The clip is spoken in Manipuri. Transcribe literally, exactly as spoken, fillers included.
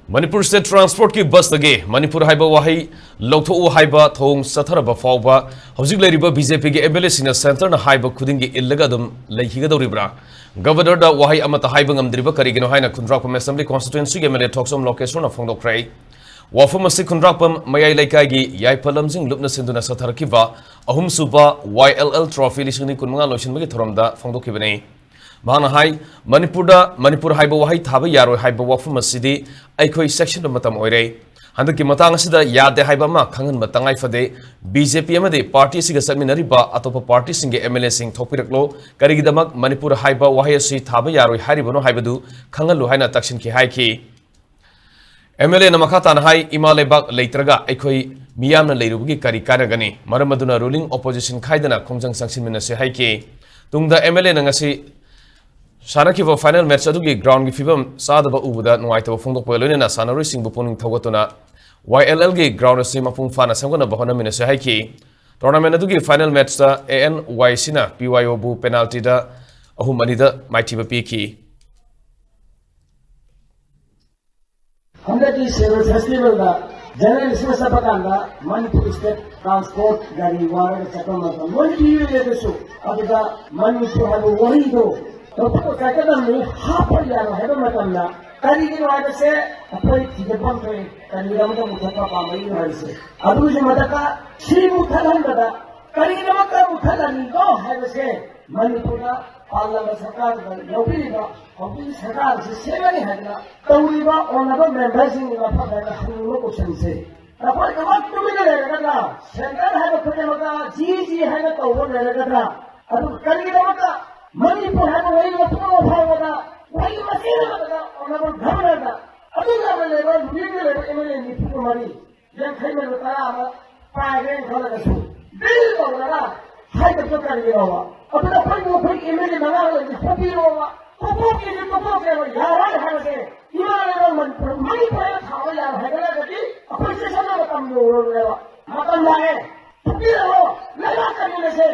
ꯃꯅꯤꯄꯨꯔ ꯁ꯭ꯇꯦꯠ ꯇ꯭ꯔꯥꯟꯁꯄꯣꯔꯠꯀꯤ ꯕꯁꯇꯒꯤ ꯃꯅꯤꯄꯨꯔ ꯍꯥꯏꯕ ꯋꯥꯍꯩ ꯂꯧꯊꯣꯛꯎ ꯍꯥꯏꯕ ꯊꯧꯑꯣꯡ ꯆꯠꯊꯔꯕ ꯐꯥꯎꯕ ꯍꯧꯖꯤꯛ ꯂꯩꯔꯤꯕ ꯕꯤ ꯖꯦ ꯄꯤꯒꯤ ꯑꯦꯝ ꯑꯦꯜ ꯑꯦꯁꯤꯡꯅ ꯁꯦꯟꯇꯔꯅ ꯍꯥꯏꯕ ꯈꯨꯗꯤꯡꯒꯤ ꯏꯜꯂꯒ ꯑꯗꯨꯝ ꯂꯩꯈꯤꯒꯗꯧꯔꯤꯕ꯭ꯔꯥ? ꯒꯕꯔꯅꯔꯗ ꯋꯥꯍꯩ ꯑꯃꯠꯇ ꯍꯥꯏꯕ ꯉꯝꯗ꯭ꯔꯤꯕ ꯀꯔꯤꯒꯤꯅꯣ ꯍꯥꯏꯅ ꯈꯨꯟꯗ꯭ꯔꯥꯛꯄꯝ ꯑꯦꯁꯦꯝꯕ꯭ꯂꯤ ꯀꯣꯟꯁꯇꯤꯇ꯭ꯋꯦꯟꯁꯤꯒꯤ ꯑꯦꯝ ꯑꯦꯜ ꯑꯦ ꯊꯣꯛꯆꯣꯝ ꯂꯣꯀꯦꯁꯣꯔꯅ ꯐꯣꯡꯗꯣꯛꯈ꯭ꯔꯦ꯫ ꯋꯥꯐꯝ ꯑꯁꯤ ꯈꯨꯟꯗ꯭ꯔꯥꯛꯄꯝ ꯃꯌꯥꯏ ꯂꯩꯀꯥꯏꯒꯤ ꯌꯥꯏꯐ ꯂꯝꯖꯤꯡ ꯂꯨꯞꯅ ꯁꯤꯟꯗꯨꯅ ꯆꯠꯊꯔꯛꯈꯤꯕ ꯑꯍꯨꯝꯁꯨꯕ ꯋꯥꯏ ꯑꯦꯜ ꯑꯦꯜ ꯇ꯭ꯔꯣꯐꯤ ꯂꯤꯁꯤꯡ ꯑꯅꯤ ꯀꯨꯟꯃꯉꯥ ꯂꯣꯏꯁꯤꯟꯕꯒꯤ ꯊꯧꯔꯝꯗ ꯐꯣꯡꯗꯣꯛꯈꯤꯕꯅꯤ꯫ ꯃꯍꯥꯛꯅ ꯍꯥꯏ, ꯃꯅꯤꯄꯨꯔꯗ ꯃꯅꯤꯄꯨꯔ ꯍꯥꯏꯕ ꯋꯥꯍꯩ ꯊꯥꯕ ꯌꯥꯔꯣꯏ ꯍꯥꯏꯕ ꯋꯥꯐꯝ ꯑꯁꯤꯗꯤ ꯑꯩꯈꯣꯏ ꯆꯦꯛꯁꯤꯟꯕ ꯃꯇꯝ ꯑꯣꯏꯔꯦ꯫ ꯍꯟꯗꯛꯀꯤ ꯃꯇꯥꯡ ꯑꯁꯤꯗ ꯌꯥꯗꯦ ꯍꯥꯏꯕ ꯑꯃ ꯈꯪꯍꯟꯕ ꯇꯉꯥꯏ ꯐꯗꯦ꯫ ꯕꯤ ꯖꯦ ꯄꯤ ꯑꯃꯗꯤ ꯄꯥꯔꯇꯤ ꯑꯁꯤꯒ ꯆꯠꯃꯤꯟꯅꯔꯤꯕ ꯑꯇꯣꯞꯄ ꯄꯥꯔꯇꯤꯁꯤꯡꯒꯤ ꯑꯦꯝ ꯑꯦꯜ ꯑꯦꯁꯤꯡ ꯊꯣꯛꯄꯤꯔꯛꯂꯣ꯫ ꯀꯔꯤꯒꯤꯗꯃꯛ ꯃꯅꯤꯄꯨꯔ ꯍꯥꯏꯕ ꯋꯥꯍꯩ ꯑꯁꯤ ꯊꯥꯕ ꯌꯥꯔꯣꯏ ꯍꯥꯏꯔꯤꯕꯅꯣ ꯍꯥꯏꯕꯗꯨ ꯈꯪꯍꯜꯂꯨ ꯍꯥꯏꯅ ꯇꯛꯁꯤꯟꯈꯤ ꯍꯥꯏꯈꯤ꯫ ꯑꯦꯝ ꯑꯦꯜ ꯑꯦꯅ ꯃꯈꯥ ꯇꯥꯅ ꯍꯥꯏ, ꯏꯃꯥ ꯂꯩꯕꯥꯛ ꯂꯩꯇ꯭ꯔꯒ ꯑꯩꯈꯣꯏ ꯃꯤꯌꯥꯝꯅ ꯂꯩꯔꯨꯕꯒꯤ ꯀꯔꯤ ꯀꯥꯟꯅꯒꯅꯤ? ꯃꯔꯝ ꯑꯗꯨꯅ ꯔꯨꯂꯤꯡ ꯑꯣꯄꯣꯖꯤꯁꯟ ꯈꯥꯏꯗꯅ ꯈꯣꯡꯖꯪ ꯆꯪꯁꯤꯟꯃꯤꯟꯅꯁꯤ ꯍꯥꯏꯈꯤ꯫ ꯇꯨꯡꯗ ꯑꯦꯝ ꯑꯦꯜ ꯑꯦꯅ ꯉꯁꯤ ꯁꯥꯟꯅꯈꯤꯕ ꯐꯥꯏꯅꯦꯜ ꯃꯦꯠꯆ ꯑꯗꯨꯒꯤ ꯒ꯭ꯔꯥꯎꯟꯒꯤ ꯐꯤꯕꯝ ꯆꯥꯗꯕ ꯎꯕꯗ ꯅꯨꯡꯉꯥꯏꯇꯕ ꯐꯣꯡꯗꯣꯛꯄꯒ ꯂꯣꯏꯅꯅ ꯁꯥꯟꯅꯔꯣꯏꯁꯤꯡꯕꯨ ꯄꯨꯛꯅꯤꯡ ꯊꯧꯒꯠꯇꯨꯅ ꯋꯥꯏ ꯑꯦꯜ ꯑꯦꯜꯒꯤ ꯒ꯭ꯔꯥꯎꯟ ꯑꯁꯤ ꯃꯄꯨꯡ ꯐꯥꯅ ꯁꯦꯝꯒꯠꯅꯕ ꯍꯣꯠꯅꯃꯤꯟꯅꯁꯤ ꯍꯥꯏꯈꯤ꯫ ꯇꯣꯔꯅꯥꯃꯦꯟ ꯑꯗꯨꯒꯤ ꯐꯥꯏꯅꯦꯜ ꯃꯦꯠꯆꯇ ꯑꯦ ꯑꯦꯟ ꯋꯥꯏ ꯁꯤꯅ ꯄꯤ ꯋꯥꯏ ꯑꯣꯕꯨ ꯄꯦꯅꯥꯜꯇꯤꯗ ꯑꯍꯨꯝ ꯑꯅꯤꯗ ꯃꯥꯏꯊꯤꯕ ꯄꯤꯈꯤ꯫ ꯍꯟꯗꯛꯀꯤ ꯁꯤꯔꯣꯏ ꯐꯦꯁꯇꯤꯚꯦꯜꯗ ꯖꯦꯅꯔꯦꯜ ꯏꯁꯤꯡ ꯆꯠꯄ ꯀꯥꯟꯗ ꯃꯅꯤꯄꯨꯔ ꯁ꯭ꯇꯦꯠ ꯇ꯭ꯔꯥꯟꯁꯄꯣꯔꯠ ꯒꯥꯔꯤ ꯋꯥꯔꯒ ꯆꯠꯄ ꯃꯇꯝ ꯂꯣꯏ ꯄꯤꯔꯦ꯫ ꯑꯗꯨꯁꯨ ꯑꯗꯨꯗ ꯃꯅꯤꯄꯨꯔ ꯍꯥꯏꯕ ꯋꯥꯔꯤꯗꯣ ꯂꯧꯊꯣꯛꯄ ꯆꯠꯀꯗꯕꯅꯤ, ꯍꯥꯞꯄ ꯌꯥꯔꯣꯏ ꯍꯥꯏꯕ ꯃꯇꯝꯗ ꯀꯔꯤꯒꯤꯅꯣ ꯍꯥꯏꯕꯁꯦ ꯑꯩꯈꯣꯏ ꯊꯤꯒꯠꯐꯝ ꯊꯣꯛꯏ꯫ ꯀꯔꯤꯒꯤꯗꯃꯛꯇ ꯃꯨꯊꯠꯄ ꯄꯥꯝꯃꯛꯏꯅꯣ ꯍꯥꯏꯕꯁꯦ꯫ ꯑꯗꯨꯒꯤꯁꯨ ꯃꯊꯛꯇ ꯁꯤ ꯃꯨꯊꯠꯍꯟꯕꯗ ꯀꯔꯤꯒꯤꯗꯃꯛꯇ ꯃꯨꯊꯠꯍꯜꯂꯤꯅꯣ ꯍꯥꯏꯕꯁꯦ ꯃꯅꯤꯄꯨꯔꯗ ꯄꯥꯜꯂꯝꯕ ꯁꯔꯀꯥꯔꯗ ꯂꯧꯕꯤꯔꯤꯕ ꯍꯧꯖꯤꯛ ꯁꯔꯀꯥꯔꯁꯤ ꯁꯦꯝꯒꯅꯤ ꯍꯥꯏꯗꯅ ꯇꯧꯔꯤꯕ ꯑꯣꯅꯔꯦꯕꯜ ꯃꯦꯝꯕꯔꯁꯤꯡꯒꯤ ꯃꯐꯝꯗ ꯍꯪꯅꯤꯡꯕ ꯀꯣꯏꯁꯟꯁꯦ, ꯅꯈꯣꯏ ꯀꯃꯥꯏ ꯇꯨꯃꯤꯟꯅ ꯂꯩꯔꯒꯗ꯭ꯔꯥ? ꯁꯦꯟꯇꯔ ꯍꯥꯏꯕ ꯈꯨꯗꯤꯡꯃꯛꯇ ꯖꯤ ꯖꯤ ꯍꯥꯏꯅ ꯇꯧꯕ ꯂꯩꯔꯒꯗ꯭ꯔꯥ? ꯑꯗꯨꯒ ꯀꯔꯤꯒꯤꯗꯃꯛꯇ ꯃꯅꯤꯄꯨꯔ ꯍꯥꯏꯕ ꯋꯥꯍꯩ ꯂꯧꯊꯣꯛꯑꯣ ꯐꯥꯎꯕꯗ ꯋꯥꯍꯩ ꯃꯆꯦꯠ ꯑꯃꯠꯇꯗ ꯑꯣꯅꯔꯦꯕꯜ ꯒꯚꯔꯅꯔꯗ ꯑꯗꯨ ꯂꯥꯟꯅ ꯂꯩꯕ ꯂꯨꯔꯦꯡꯗ ꯂꯩꯕ ꯑꯦꯝ ꯑꯦꯜ ꯑꯦ ꯅꯤꯐꯨꯒ ꯃꯔꯤ, ꯌꯥꯡꯈꯩ ꯃꯔꯤ ꯇꯔꯥ ꯑꯃ ꯄꯥꯏꯈ꯭ꯔꯦꯅ ꯈꯜꯂꯒꯁꯨ ꯕꯤꯜ ꯇꯧꯔꯒ ꯍꯥꯏꯗꯕꯗꯣ ꯀꯔꯤꯒꯤꯅꯣꯕ? ꯑꯗꯨꯅ ꯑꯩꯈꯣꯏꯕꯨ ꯑꯩꯈꯣꯏ ꯑꯦꯝ ꯑꯦꯜ ꯑꯦ ꯃꯉꯥ ꯂꯩꯔꯗꯤ ꯐꯨꯕꯤꯔꯣꯕ, ꯇꯣꯛꯊꯣꯛꯀꯦꯗꯤ ꯇꯣꯛꯊꯣꯛꯀꯦꯕ, ꯌꯥꯔꯣꯏ ꯍꯥꯏꯕꯁꯦ ꯏꯃꯥ ꯂꯩꯕꯥꯛ ꯃꯅꯤꯄꯨꯔ ꯃꯅꯤꯄꯨꯔ ꯍꯥꯏꯅ ꯊꯥꯕ ꯌꯥꯔꯣꯏ ꯍꯥꯏꯅꯔꯒꯗꯤ ꯑꯩꯈꯣꯏ ꯆꯦꯁꯟꯅ ꯃꯇꯝ ꯌꯧꯔꯔꯣꯏꯕ꯫ ꯃꯇꯝ ꯂꯥꯛꯑꯦ, ꯐꯨꯕꯤꯔꯛꯑꯣ, ꯂꯩꯕꯥꯛ ꯀꯟꯃꯤꯟꯅꯁꯦ꯫